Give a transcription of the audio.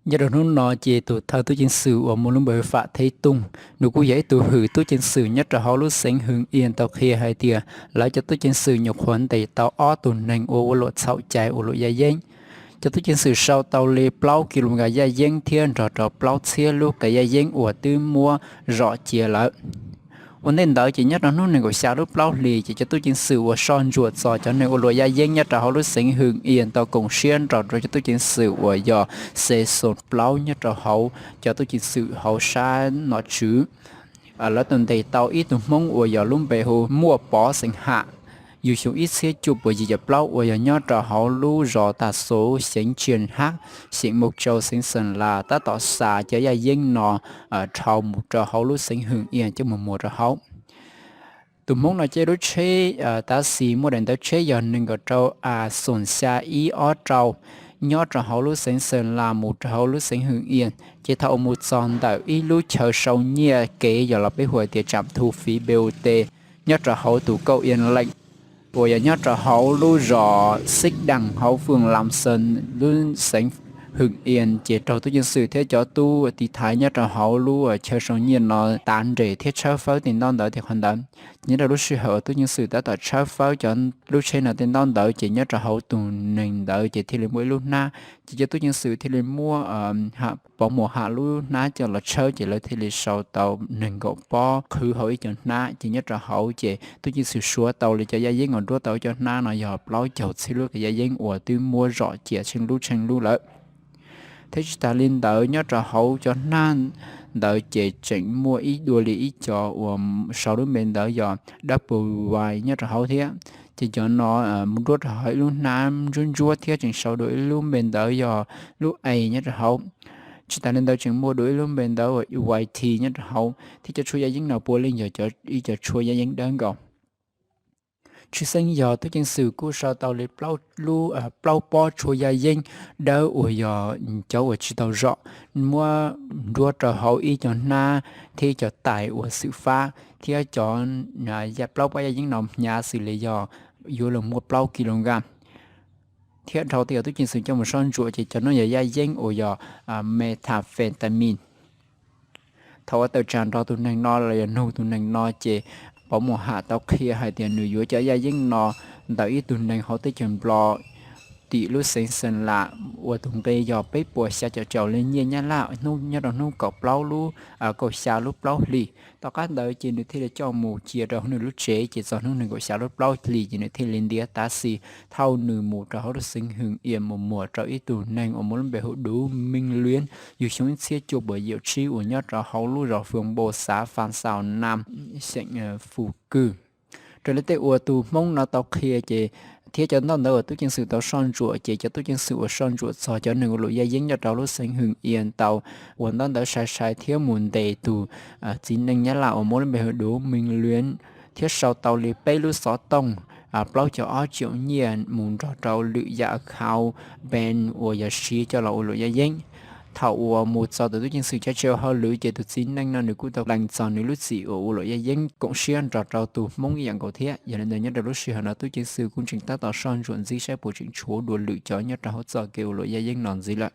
Nyob rau hnub no ces tus thawj tub ceev xwm uas muaj lub npe Fam Theb Tooj, nws kuj yog ib tug hwm tub ceev xwm nyob rau hauv lub xeev Hwm Ias tau qhia hais tias lawv cov tub ceev xwm nyuam qhuav ntes tau ob tug neeg uas ua luam txhaum cai ua luam yaj yeeb. Cov tub ceev xwm sau tau li plaub ki lo nkas yaj yeeb thiab nrog rau plaub txhiab lub qe yaj yeeb uas twb muab zom cia lawm. Ua ntej ntawd ces nyob rau hnub nees nkaum xya lub plaub hlis ces cov tub ceev xwm uas soj ntsuam txog cov neeg ua luam yaj yeeb nyob rau hauv lub xeev Hwm Ias tau koom siab nrog rau cov tub ceev xwm uas yog xe xoo plaub nyob rau hauv cov tub ceev xwm hauv sab nom tswv. Lawv tau ntes tau ib tug Hmoob uas yog lub npe hu Muaj Pov xeem Ham, yug xyoo ib txhiab cuaj puas yim caum plaub uas yog nyob rau hauv lub zos Tag Xuv xeev Tsiaj Hab, xeem Mus Tsau xeev Xeem Las tab tom xa cov yaj yeeb no dhau mus rau hauv lub xeev Hwm Ias coj mus muag rau hauv. Tus Hmoob no caij lub tsheb taxi muaj daim ntawv tsheb yog nees nkaum rau A xoom xya ib ob rau, nyob rau hauv lub xeev Xeem Las mus rau hauv lub xeev Hwm Ias, ces thaum uas mus txog ntawm ib lub chaw sau nyiaj kev yog los peb hu tias tsam thu fiv B O T nyob rau hauv tus kauj Ias Leem uas yog nyob rau hauv lub zos Xib Dees hauv fwm Lam Xees lub xeev Hwm Ias, ces raug tub ceev xwm thiab cov tub tiv thaiv nyob rau hauv lub chaw sau nyiaj no tav nres thiab tshawb fawb tej ntaub ntawv tej qhov ntawd. Ces nyob rau lub sij hawm uas tub ceev xwm tab tom tshawb fawb cov lub tsheb no tej ntaub ntawv ces nyob rau hauv tus neeg ntawd ces thiaj li muaj ib lub hnab, ces cov tub ceev xwm thiaj li muab Pov Muas Ham lub hnab coj los tshawb ces lawv thiaj li sau tau nees nkaum pob qhwv hauv ib co hnab, ces nyob rau hauv ces tub ceev xwm suav tau li cov yaj yeeb uas nruab tau cov hnab no yog plaub caug txhiab lub qe yaj yeeb uas twb muab zom cia tsheej lub tsheej lub lawm. Thiab tsis tas li ntawd nyob rau hauv cov hnab ntawd ces tseem muaj ib dua li ib co uas sau lub npe ntawd yog Double Y nyob rau hauv thiab. Ces cov no mus nruab rau hauv ib lub hnab ntsuab ntsuab thiab tseem sau dua ib lub npe ntawd yog lub A nyob rau hauv. Tsis tas li ntawd tseem muaj dua ib lub npe ntawd uas Y T nyob rau hauv, thiab cov tshuaj yaj yeeb no puav leej yog ib co tshuaj yaj yeeb dawb nkaus. Tshwj xeeb yog tub ceev xwm kuj sau tau li plaub lub, plaub pob tshuaj yaj yeeb dawb uas yog cov uas tsis tau zom, muab nruab rau hauv ib co hnab thiab ib co tais uas xwm fab, thiab cov plaub pob yaj yeeb no hnyav xws li yog yuav luag muaj plaub ki lo nkas. Thiab dhau tej uas tub ceev xwm coj mus soj ntsuam ces cov no yog yaj yeeb uas yog methamphetamine. Thaum uas tawm tsam nrog tus neeg no los yog nug tus neeg no ces Pov Muas Ham tau qhia hais tias nws yuav cov yaj yeeb no ntawm ib tug neeg hauv teb chaws Nplog tim lub xeev Xeem Las uas tus nqi yog peb puas xya caum caum li nyiaj Nyab Laj hnub nyob rau hnub kaum plaub lub, kaum xya lub plaub hlis. Tom qab ntawd ces nws thiaj li coj mus cia rau hauv nws lub tsev, ces txog hnub nees nkaum xya lub plaub hlis ces nws thiaj li ntiav taxi thauj nws mus rau hauv lub xeev Hwm Ias mus muag rau ib tug neeg uas muaj lub npe hu Duv Meej Luiv, yug xyoo ib txhiab cuaj puas yim caum tsib uas nyob rau hauv lub zos Fwm Npau xav Fas Xaus Nam, xeem Fus Kwj. Raws li tej uas tus Hmoob no tau qhia ces thiab cov ntaub ntawv uas tub ceev xwm tau soj ntsuam ces cov tub ceev xwm uas soj ntsuam txog cov neeg ua luam yaj yeeb nyob rau lub xeev Hwm Ias tau ua ntaub ntawv sai sai thiab mus ntes tus txiv neej Nyab Laj uas muaj lub npe hu Duv Meej Luiv thiab sau tau li peb lub xov tooj, plaub caug ob triệu nyiaj mus nrog rau lwm yam khau ben uas yog siv coj los ua luam yaj yeeb. Thaum uas mus txog tus tub ceev xwm chaw tsev ua hauj lwm ces tus txiv neej no nws kuj tau lees txog nws lub txim uas ua luam yaj yeeb koom siab nrog rau tus Hmoob ib yam nkaus thiab. Yog li ntawd nyob rau lub sij hawm no tub ceev xwm kuj tseem tab tom soj ntsuam ntxiv saib puas tseem tshuav dua lwm cov nyob rau hauv txoj kev ua luam yaj yeeb no ntxiv lawm.